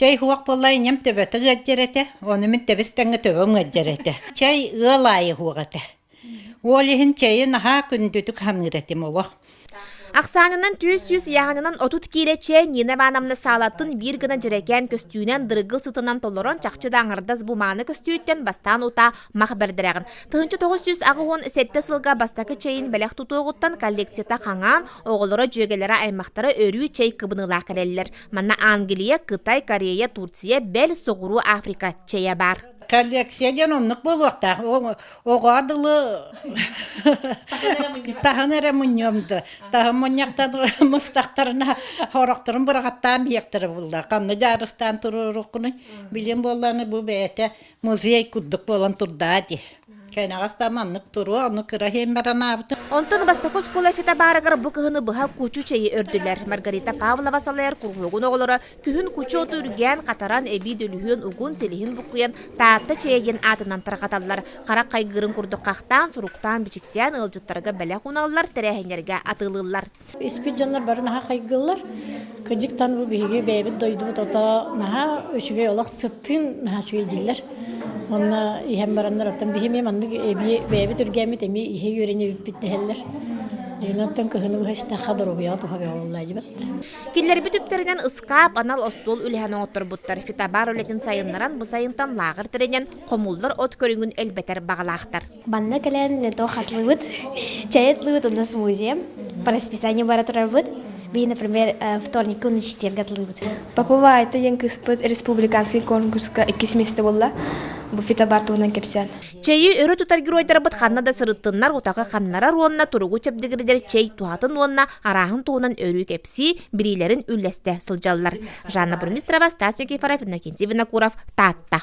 Чэй уһуох буолла ийэм төбөтө ыалдьар этэ, ону мин тэбис тэҥҥэ төбөм ыалдьар этэ. Чэй ыал аайы уһуох этэ. Ол иһин чэйи наһаа күндүтүк саныыр этим олох. Ахсаанынан 300 ыйааһынынан 30 киилэ чэй Нина Ивановна саалатын биир гына дьэрэкээн көстүүнэн дыргыл сытынан толорон чахчы да аҥардас бу мааны көстүүттэн бастаан утаа мах бэрдэрэҕин. 1987 сылга бастакы чэйин бэлэх тутуоҕуттан коллекцията хаҥаан, оҕолоро, дьүөгэлэрэ, аймахтара өрүү чэй кыбыныылаах кэлэллэр. Манна Англия, Кытай, Корея, Турция, бэл Соҕуруу Африка чэйэ баар. Коллекция диэн оннук буолуохтаах. Оҕоҕо дылы таһын эрэ мунньуом да. Таһын мунньахтан мустахтарына хорохторун быраҕаттаан биһиэхтэрэ булла. Ханна дьаарыстаан туруоруккунуй? Билим буоллааны бу бэйэтэ музей курдук буолан турдаа дии. Кэнэҕэс да маннык туруо, ону кыра иһин баран аабытым. Онтон бастакы оскуола фитобарыгар бу кыһыны быһа кучу чэйи өрдүлэр. Маргарита Павлова салайар куруһуогун оҕолоро күһүн кучу оту үргээн, хатаран, эбии дөлүһүөн угун, силиһин буккуйан, Таатта чэйэ диэн аатынан тарҕаталлар. Харах хайгыырын курдук хахтаан, суруктаан, бичиктээн ыалдьыттарга бэлэх уналлар, тэрээһиннэргэ атыылыыллар. Испит дьоннор бары наһаа хайгыыллар. Кырдьыктан бу биһиги бэйэбит дойдубут ото наһаа үчүгэй олох сыттыын наһаа үчүгэй дииллэр. Уонна иһэн бараннар оттон биһи эмиэ маннык эбии бэйэбит үргээммит эмиэ иһэ үөрэнэбиппит дэһэллэр. Дьиҥинэн кыһыны быһа истэххэ доруобуйаҕа туһа бөҕө буолла дьибэт. Кинилэрбит үптэринэн ыскаап анал остуол үлэһэн оҥотторбуттар. Фитобар үлэтин сайыннаран бу сайынтан лааҕыр тэринэн хомуллар от көрүҥүн элбэтэр баҕалаахтар. Манна кэлэн туох атлыыбыт, чай атлыыбыт, онно смузи, по расписанию бара турарбыт. Би, например, вторникка уонна четверг атлыыбыт. Попова Айта диэн кыыспыт республиканский конкурска иккис миэстэ буолла. Бу фитобар туһунан кэпсээн. Чэйи өрө тутар геройдарбыт ханна да сырыттыннар утаҕы ханнарар уонна туругу чэбдигирдэр чэй туһатын уонна арааһын туһунан өрүү кэпсии, билиилэрин үллэстэ сылдьаллар. Жанна Бурмистрова, Стас Никифоров, Иннокентий Винокуров, Таатта.